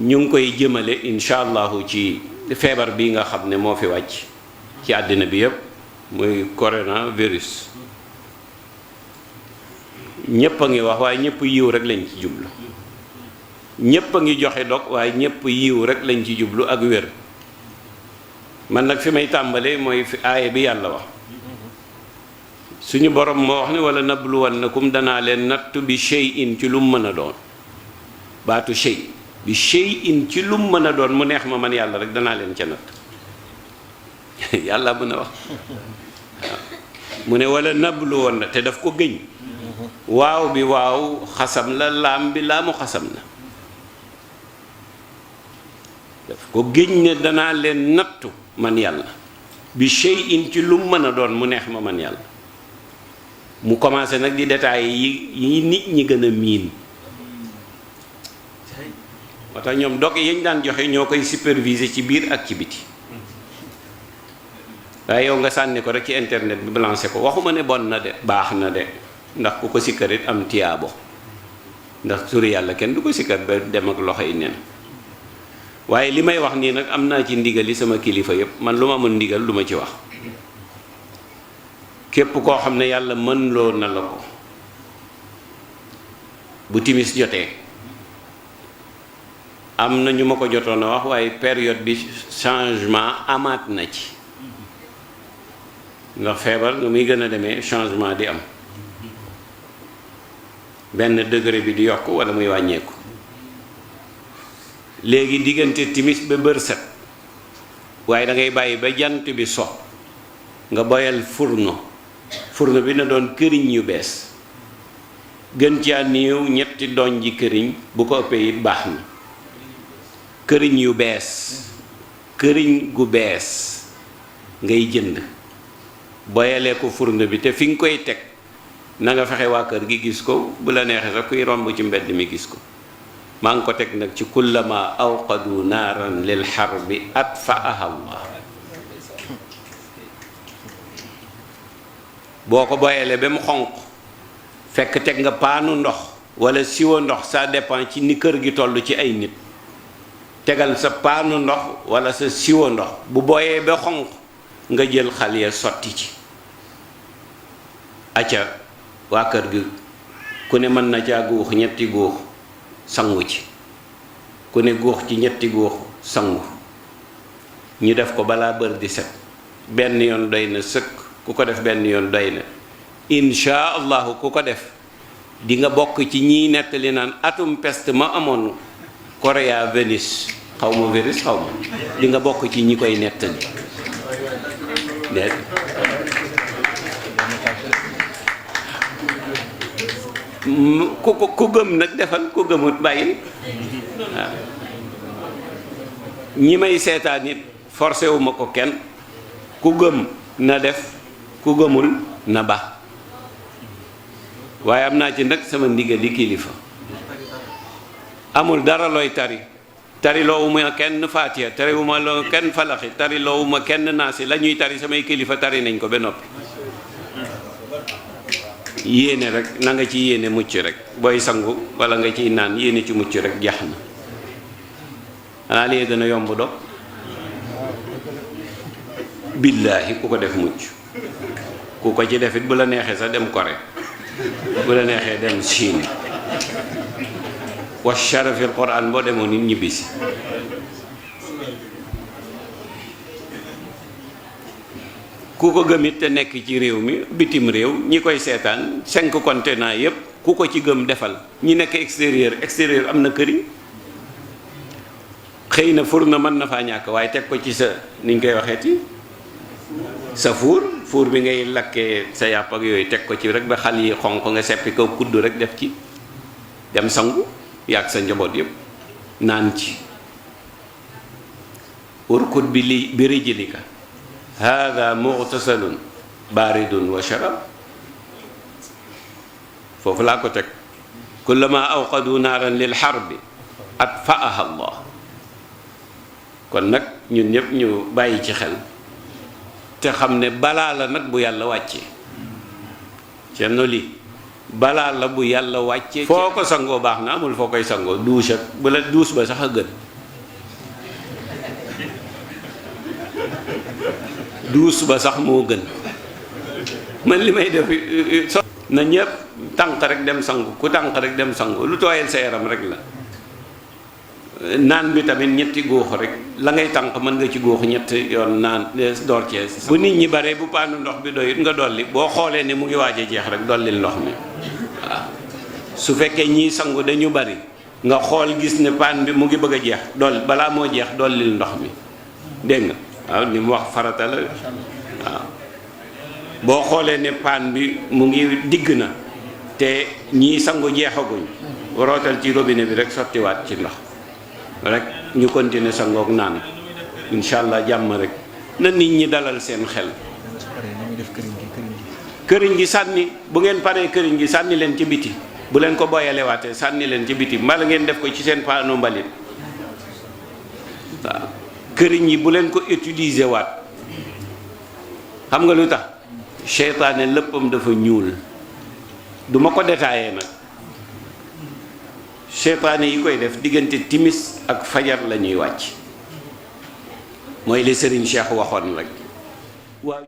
ñu ngi koy jëmale incha allahu ci feebar bi nga xam ne moo fi wàcc ci àddina bi yépp muy coronavirus. ñépp a ngi wax waaye ñépp yiw rek lañ ci jublu, ñépp a ngi joxe dog waaye ñépp yiw rek lañ ci jublu ak wér. man nag fi may tàmbalee mooy fi aaya bi yàlla wax, suñu borom moo wax ne wala nabluwannakum danaa leen nattu bi shay'in ci lum mën a doon. baatu shay bi shay'in ci lum mën a doon mu neex ma man yàlla rek danaa leen ca natt. yàlla mën a wax mu ne wala nabluwan na te daf ko gëñ. waaw bi waaw xasam la, laam bi laamu xasam na. daf ko gëñ ne danaa leen nattu man yàlla bi shay'in ci lum mën a doon mu neex ma man yàlla. mu commencé nag di détails yi nit ñi gën a miin. moo tax ñoom dog yañ daan joxe ñoo koy superviser ci biir ak ci biti. waaye yow nga sànni ko rek ci internet bi balancé ko, waxuma ne bon na de, baax na de, ndax ku ko sikkarit am tiyaabo, ndax turi yàlla kenn du ko sikkar ba dem ak loxo yi nen. waaye li may wax nii nag am naa ci ndigal yi sama kilifa yépp, man lu ma mën ndigal du ma ci wax. képp koo xam ne yàlla mën loo na la ko bu timis jotee, am na ñu ma ko jotoon a wax waaye période bi changement amaat na ci, ndax feebar nga muy gën a demee changement di am, benn degré bi di yokk wala muy wàññeeku. léegi diggante timis ba bër set, waaye da ngay bàyyi ba jant bi so nga boyal furno bi na doon këriñ yu bees, gën caa néew ñetti doñ ji këriñ, bu ko ëppee it baax na. këriñ yu bees, këriñ gu bees ngay jënd boyalee ko furno bi, te fi nga koy teg na nga fexe waa kër gi gis ko, bu la neexee sax kuy romb ci mbedd mi gis ko. maa ngi ko teg nag ci kullama awqadu naaran lil harbi atfa'aha Allah. boo ko boyalee ba mu xonq, fekk teg nga paanu ndox wala siwo ndox, ça dépend ci ni kër gi toll ci ay nit. tegal sa paanu ndox wala sa siwo ndox, bu booyee ba xonq nga jël xal ya sotti ci. acca waa kër gi ku ne mën na caa guux ñetti guux sangu ci, ku ne guux ci ñetti guux sangu. ñu def ko balaa bër di set, benn yoon doy na sëkk. ku ko def benn yoon doy na insha allahu. ku ko def di nga bokk ci ñiy nettali naan atum peste ma amoon Corée Vénus xaw ma virus xaw ma, di nga bokk ci ñi koy nettali. ku gëm nag defal, ku gëmut bàyyil. waaw ñi may seetaan it forcé wu ma ko kenn, ku gëm na def, ku gëmul na ba. waaye am naa ci nag sama ndigali kilifa. amul dara looy tari loowuma kenn faatiya, tariwuma loo kenn falaxi, tari loowuma kenn naasi. la ñuy tari samay kilifa tari nañ ko ba noppi. yéene rek na nga ci yéene mucc rek, booy sangu wala nga ciy naan yéene ci mucc rek jax na. xanaa li gën a yomb do billaahi ku ko def mucc. ku ko ci defit bu la neexee sax dem Corée, bu la neexee dem Chine. wa sharafil Quran boo demoon nit ñibbisi. ku ko gëmit te nekk ci réew mi bitim réew, ñi koy seetaan 5 continents yépp, ku ko ci gëm defal. ñi nekk extérieur am na këriñ. xëy na fur na mën na faa ñàkk, waaye teg ko ci sa niñ koy waxeeti sa fuur bi ngay lakkee sa yàpp ak yooyu, teg ko ci rek ba xal yi xonq nga seppi ko kudd rek def ci, dem sangu yàgg sa njaboot yépp naan ci. urkud bi rijlika hada mughtasalun baridun wa sharab. foofu laa ko teg. kullama awqadu naaran lil harbi atfa'aha Allah. kon nag ñun ñëpp ñu bàyyi ci xel te xam ne balaa la nag bu yàlla wàccee. Cerno li balaa la bu yàlla wàccee. foo ko sangoo baax na, amul foo koy sangoo douche ak bu la douche ba sax a gën. duus ba sax moo gën. man li may def na ñëpp tànk rek dem sangu, ku tànk rek dem sangu, lu tooyal sa yaram rek la. naan bi tamit ñetti góox rek la ngay tànk mën nga ci góox ñetti yoon naan door cee. bu nit ñi bare bu paanu ndox bi doyut nga dolli, boo xoolee ne mu ngi waaj a jeex rek dollil ndox mi waaw. su fekkee ñii sangu dañu bari nga xool gis ne paan bi mu ngi bëgg a jeex balaa moo jeex dollil ndox mi, dégg nga waaw ni mu wax farata la waaw. boo xoolee ne paan bi mu ngi digg na te ñii sangu jeexaguñ, rootal ci robinet bi rek sottiwaat ci ndox rek ñu continuer sangook naan incha allah jàmm rek. na nit ñi dalal seen xel. këriñ gi sànni, bu ngeen paree këriñ gi sànni leen ci biti, bu leen ko boyalewaatee sànni leen ci biti, mbala ngeen def ko ci seen paanu mbalit waaw. këriñ yi bu leen ko utiliser waat. xam nga lu tax? seytaane léppam dafa ñuul. duma ko détaillé nag. seytaane yi koy def diggante timis ak fajar la ñuy wàcc, mooy li Serigne Cheikh waxoon rek waaw.